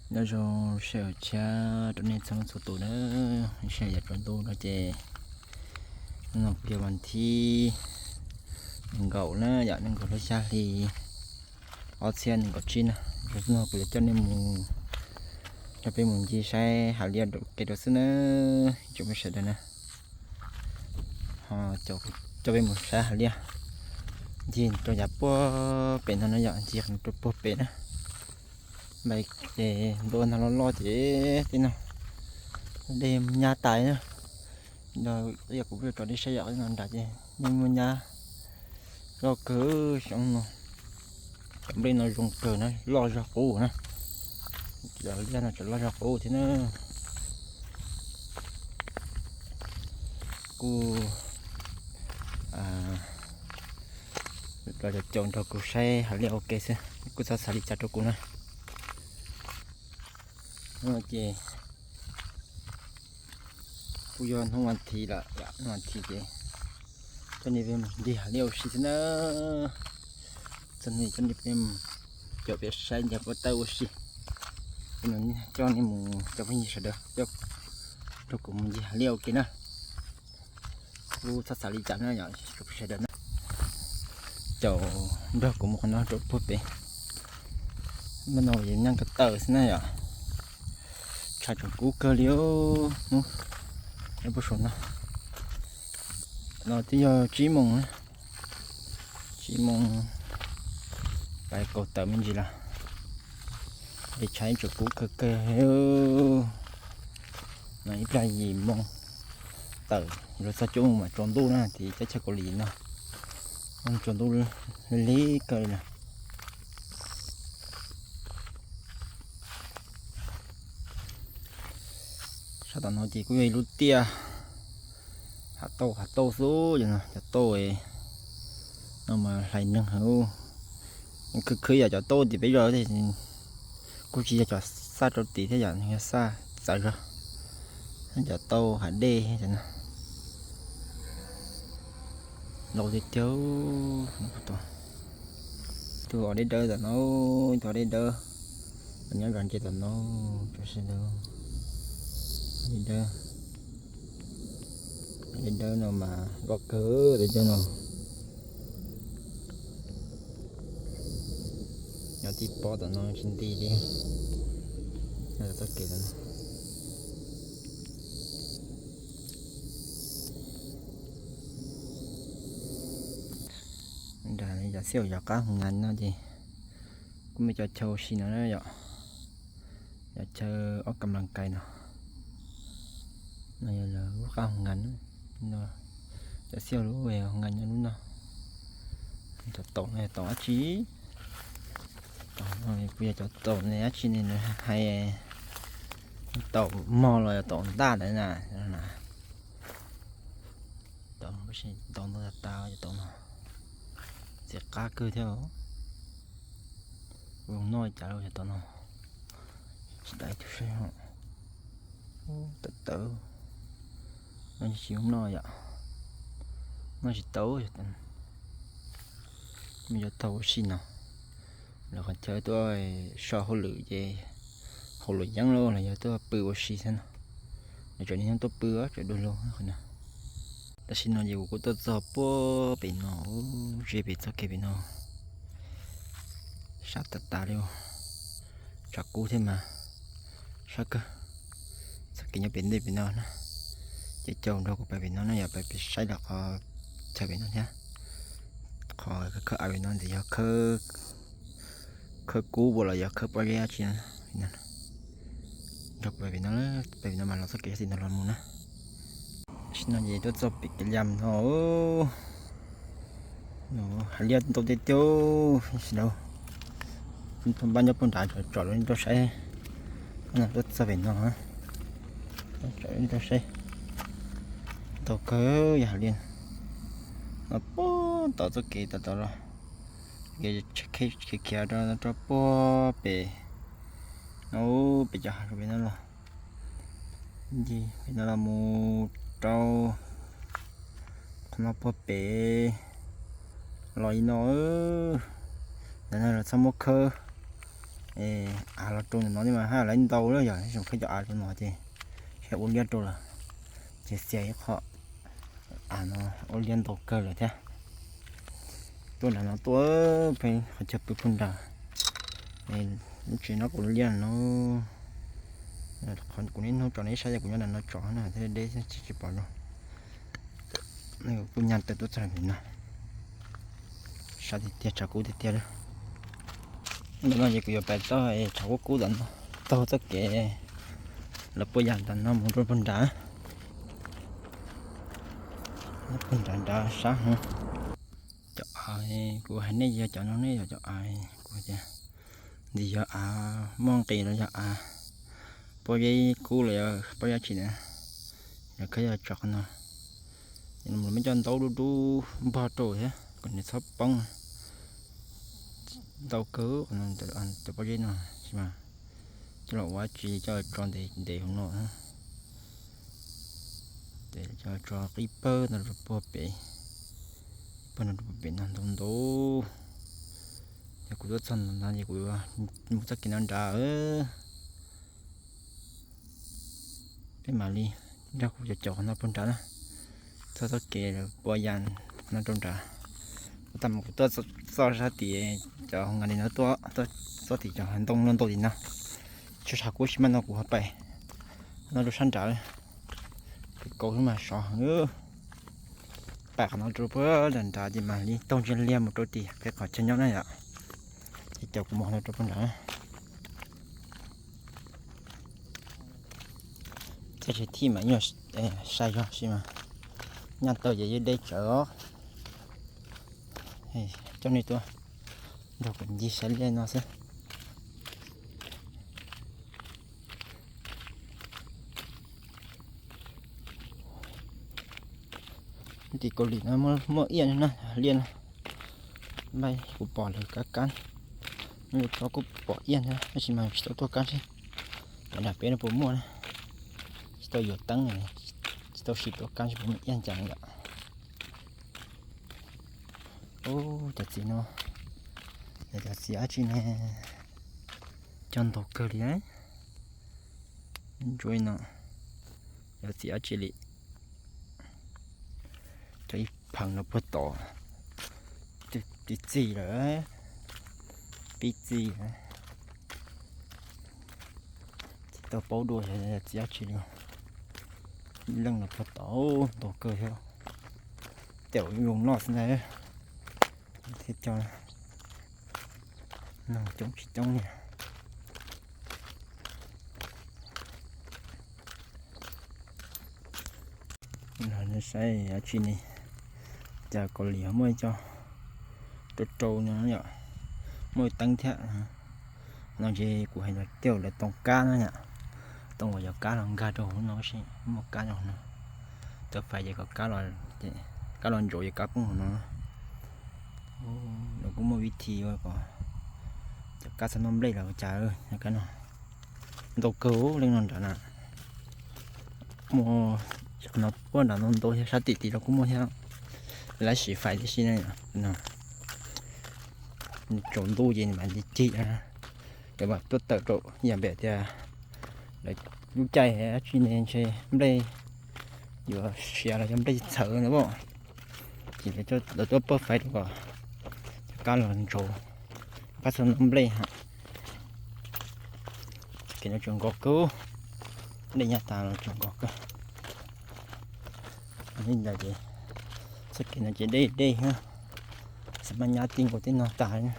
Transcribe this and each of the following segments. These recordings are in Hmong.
Nyob zoo sawv daws tshiab rau nej txhua leej txhua tus na, sawv daws yav tsaus ntuj no ces hnub no kuj yog vas thib nees nkaum na yom, nees nkaum lub xya hli ob txhiab nees nkaum tsib na. Hnub no kuv yuav coj nej mus, coj peb mus ncig saib hav liaj ua ke rau xwb na, ib tsoom phooj ywg sawv daws na. Ho coj peb mus saib hav liaj ncig rau yav puag pem no na yom, ncig rau puag pem na. Npaj ces ntuj nag loj loj ces tej no dej nyab tas na. Yog kuv pheej tso nej saib yom, no nrad ces dej muaj nyab loj kawg xyoo no. Cov nplej no zoo kawg na, loj zog qub na. Cov liaj no tseem loj zog qub thiab na. Kuj los caum caum nrog kuv saib hav liaj ua ke xwb, kuj txhob xav li cas rau kuv na. Hnub no ces kuj yog hnub vas thiv lawm, hnub vas thiv ces coj nej peb mus ncig hav liaj ua si xwb na. Txog no coj nej peb mus caum peb saib ncig pob tawb ua si. Coj nej mus, cov phooj ywg sawv daws coj nrog kuv mus ncig hav liaj ua ke na. Kuj txhob xav li cas na yom, sawv daws na. Caum nrog kuv mus qhov no rau puag pem. Hnub no yus nyob ko taw xwb na yom. Tshav tseem kub kawg li hnub, puag saum no. No twb yog tsib moos na, tsib moos, pais kaum tawm me ntsis los es tshav tseem kub kawg kawg. No ib pliag yim moos tawm los txog coob mas tsaus ntuj na, ces teb chaws Kaus Lim no tsaus ntuj lig lig kawg li na. Sab tom no ces kuj yog ib lub tiaj hav tauj, hav tauj xwb, cov tauj no mas hlais neeg heev. Khwv khwv yam cov tauj tim peb zos kuj tsis yog cov xaj rau tid thiab, yog xaj txawv zog, cov tauj hav dej no. Ntau tiag tiag. Tus os deb dawb tom no, tus os deb dawb, nyob zos ntse tom no, deb dawb, deb dawb no mas loj kawg deb dawb no. Nyob tib pob tom no tsis nti li, nyob txoj kev tom no. Nram cov xiaus yog qab hoo ngas no ces kuj muaj cov chaw ua si no na yom, cov chaw ob kam las kais no, no yog lub qab hoo ngas, cov xiaus lub hoo ngas nyob lub no. Cov taum no yog taum dab tsi? Taum no kuj yog cov taum ne dab tsi ne, hais taum mog los yog taum ntaj ntawd na. Taum no ntau tas tas, cov taum no txiv qab kawg thiab. Kuv noj cas los cov taum no tsis dai tus saib. Tawv tawv, noj tsis noj yom, noj tsis tau. Muaj cov taum ua si no, lawv qhov chaw tuaj so hauj lwm ces hauj lwm yeeb los los yog tuaj pw ua si xwb no. Lawv tseem niaj hnub tuaj pw, tseem du lug qhov no. Tam sim no ces kuv kuj tuaj txog puag pem no, ze pem txoj kev pem no, sab tas tas li, tshav kub thiab mas sab kawg. Txoj kev nyob pem ntej pem no na, ces caum nrog kuv pais pem no na, yog pais pem saib los qhov chaw pem no thiab. Qhov khawb av pem no ntxim yog khawb kub ua los yog khawb pob zeb dab tsi no. Nrog kuv pais pem no, pais pem no mas los txoj kev sab tim no los mus na. Tam sim no ces tuaj txog pem kev liam no, hav liaj ntau tiag tiag. Tam sim no npaj nyob puag nrad tsom rau nej saib, tuaj txog pem no, tsom rau nej saib. Ntau kawg yog hav liaj no, puag tom txoj kev tom tod los, kev khiav rau rau puag pem no, pem cov hav pem no los, pem no los mus rau qhov no puag pem los li no. Ntawm no los txhob muab khawb, av los rau ntawm no mas haj lawv ntau lawm yog, zoo qhib cov av rau no ces saib ua liab rau lawm, ces xiam ib qho av no ua liab ntau kawg lawm thiab. Tuaj nram no tuaj pem qhov chaw pw puag nrad, lub tsev no kuv liab no, kuv niaj hnub tso nej saib, yog kuv nyob nram no tso na thiaj deb tsis pom zoo. Kuj nyaj tawm tuaj txog no, sab tiag tiag, tshav kub tiag tiag. Ntawm no ces kuv yuav pais txog tshav kub kub ntawm no, taug txoj kev lawv puag yam ntawm no mus rau puag nrad, puag nrad nrad sab heev. Cov av kuv hais nej yog cov no, nej yog cov av kuv tias ntxim yog av muaj nqis los yog av pob zeb kub los yog pob zeb tsis na, yog khav yog tso qhov no, ces nws muaj cov ntaub dub dub npog rau thiab kom nws txhob poob. Ntau kawg cov pob zeb no, tab sis mas coj los ua dab tsi, coj los tso ntev ntev hauv no, ces coj los tso qib pawg no rau puag pem, pawg no rau puag pem no ntau ntau. Yog kuv tuaj txog ntawm no ces kuv mus txoj kev no nrad, peb mam li nrog kuv cov caum qhov no puag nrad na, txog txoj kev puag yam no rau nrad. Tab sis mas kuv tuaj txog sab tim cov nqa li no tuaj, txog tim cov ntoo no ntau tim no, tshav kub tsis maj no kuv ho pais no rau sab nrad, kev kau xwb mas sov heev. Pais qhov no rau puag nram nrad ces mam li taug ntsia liag mus rau tim peb qhov chaw nyob na yom, ces caum kuv mus no rau puag nrad. Txoj kev thij mas nyuaj sai zog sis mas nyaj tau ces yeej deb tsawv os. Coj nej tuaj nrog kuv ncig saib liaj no xwb. Tim Kaus Lim no muaj iab na, liaj no. Npaj kuv pom lawv kab kab, lawv tso kuj pom iab thiab tab sis mas tsis tau tuaj kab seb nram peb no puas muaj na. Tsis tau yuav teeb, tsis tau sim tuaj kab seb puas muaj iab cas yom. Ub, cov txiv no, cov txiv dab tsi ne, cog ntau kawg li. Ntsuab no, cov txiv dab tsi li, cov ib pheem no puag tod, tib txig lawm, pib txig, tsis tau paub dua yog txiv dab tsi li. Ib leej no puag tod ntau kawg thiab, caum zoo noj xwb ntag. Thiab cov noog coob tsis coob li. Saib dab tsi ne, cas Kaus Lim ho muaj ib co rau rau no yom, muaj ib teeb thiab. No ces kuv hais tias lawv toom kab no yom, toom uas cov kab los nkag rau hauv no, tab sis muaj kab rau hauv no, tawv fais ces kom kab los, kab los ntsaum ces kab poob hauv no. Lawv kuj muaj vib thi ua kom cov kab txhob noj nplej los ua cas, cov kab no ntau kawg leej no nrad na. Muaj, no puag nram no ntau thiab, sab tim tid los kuj muaj thiab, lawv siv fais tib si na. Tsaus ntuj ces nws mam li cig, ces mam tuaj tawm rau yam npem tias lawv lub caij dab tsi ne ntshe nplej yuav siav los yog nplej txhawv na, ces lawv tuaj pawj fais rau kom cov kab los ntsaum, kab txhob noj nplej. Txoj kev no tseem nkos kawg, dej nyab tas los tseem nkos kawg. Li ntawd ces txoj kev no ces dej dej thiab, xav mas nyab ti nkaus tej no tas li.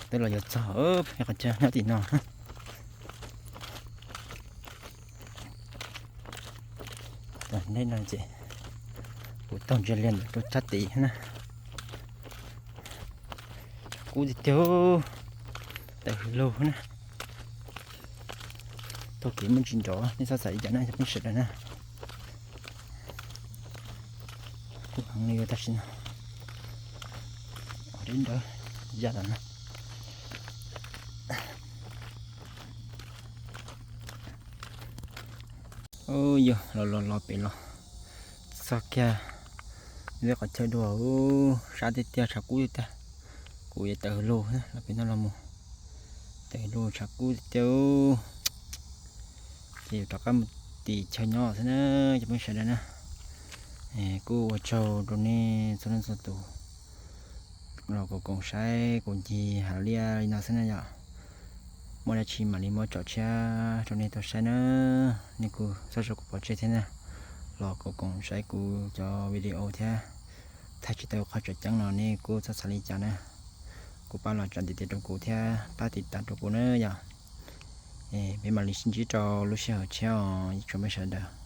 Twb los yuav txog qhov chaw nyob tim no. Nej no ces kuv taug ntsia liag ntawm rau sab tid na. Kub tiag tiag, tawm hws lug na. Taug kev muaj ntsis nrov, nej txhob xav li cas na cov phooj ywg na. Kuv heev li tam sim no, deb dawb ya lawm na. Yog los los los pem los txog kiag Ntxeeb qhov chaw dua, sab tiag tiag, tshav kub tiag tiag. Kuv yuav tawm hauv lug los pem no los mus, tawm hauv lug tshav kub tiag tiag. Ces yuav rov qab mus tim chaw nyob xwb na cov phooj ywg sawv daws na. Kuj ua tsaug rau nej txhua leej txhua tus los koom koom saib kuv ncig hav liaj li no xwb na yom. Muaj dab tsi mam li muab tso tshiab rau nej tau saib na. Nej kuj txhob tso kuv pov tseg thiab na, los koom koom saib kuv cov video thiab. Thaij tsis tau qhov tseem ceeb no nej kuj txhob xav li cas na. Kuj pab los tsa ntiv tes rau kuv thiab pab tiv tas rau kuv na yom. Peb mam li sib ntsib rau lub sij hawm tshiab os ib tsoom phooj ywg sawv daws.